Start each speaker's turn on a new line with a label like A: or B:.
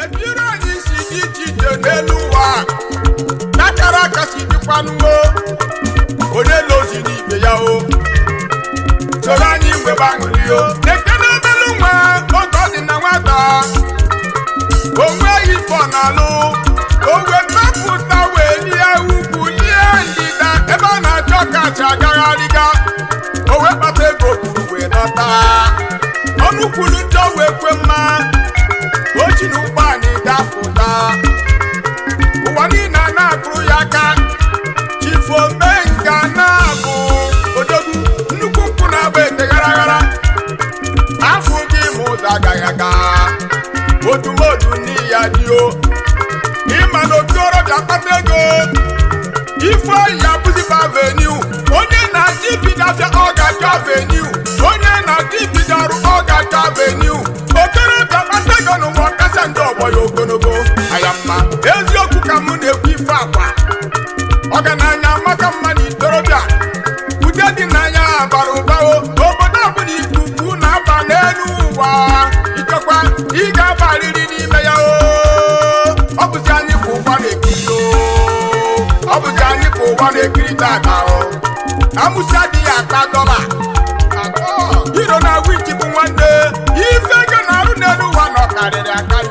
A: Ebire anyị si dị iche iche n'elu ụwa, n'akara aka si dịkwanụo, onye lozi n'ibe ya o soro anyị nwebe aṅụrị o. Na-ekene obelu nwa oge ọ dị na nwata, o nweghị ife ọ na-alụ, o wee mepụta wee lie ugwu lie ndịda ebe ọ na-achọ kacha agagharịga, o wee kpata ego kwuru wee nọta ọnụ kwuru njọ wee kwe mma ochi na ụgbọ anyị dapụta ụwa niile a na-akụrụ ya aka. Chief Omenka na-abụ odogwu nnukwu nkwụ na-agba ete ghara ghara afọ gị ma ụzọ agaghị aga odumodu n'iya ya dị o. Ịma na okorobịa kpata ego, ife ya bụziba avenue. Onye na-achọ ibido afịa, ọ ga-achọ avenue. Onye na-achọ ibido ọrụ, ọ ga-achọ avenue. Okorobịa kpata ego n'ụwa, kasị ndị ọgbọ ya ogologo aya mma. Eziokwu ka mụ na-ekwu, ife akwa ọgananya maka mma na itorobịa ude dị n'anya bara ụba o. Obodo ọbụla ikuku na-aba n'elu ụwa, ichekwa ị ga-abarịrị n'ime ya o. Ọ bụzi anyị ka ụwa na-ekiri o, ọ bụzi anyị ka ụwa na-ekiri tata o. Amụsị adịghị akpa dọla iro na wichi bụ nwanne. Ife ego na-arụ n'elu ụwa na ọkarịrị akarị.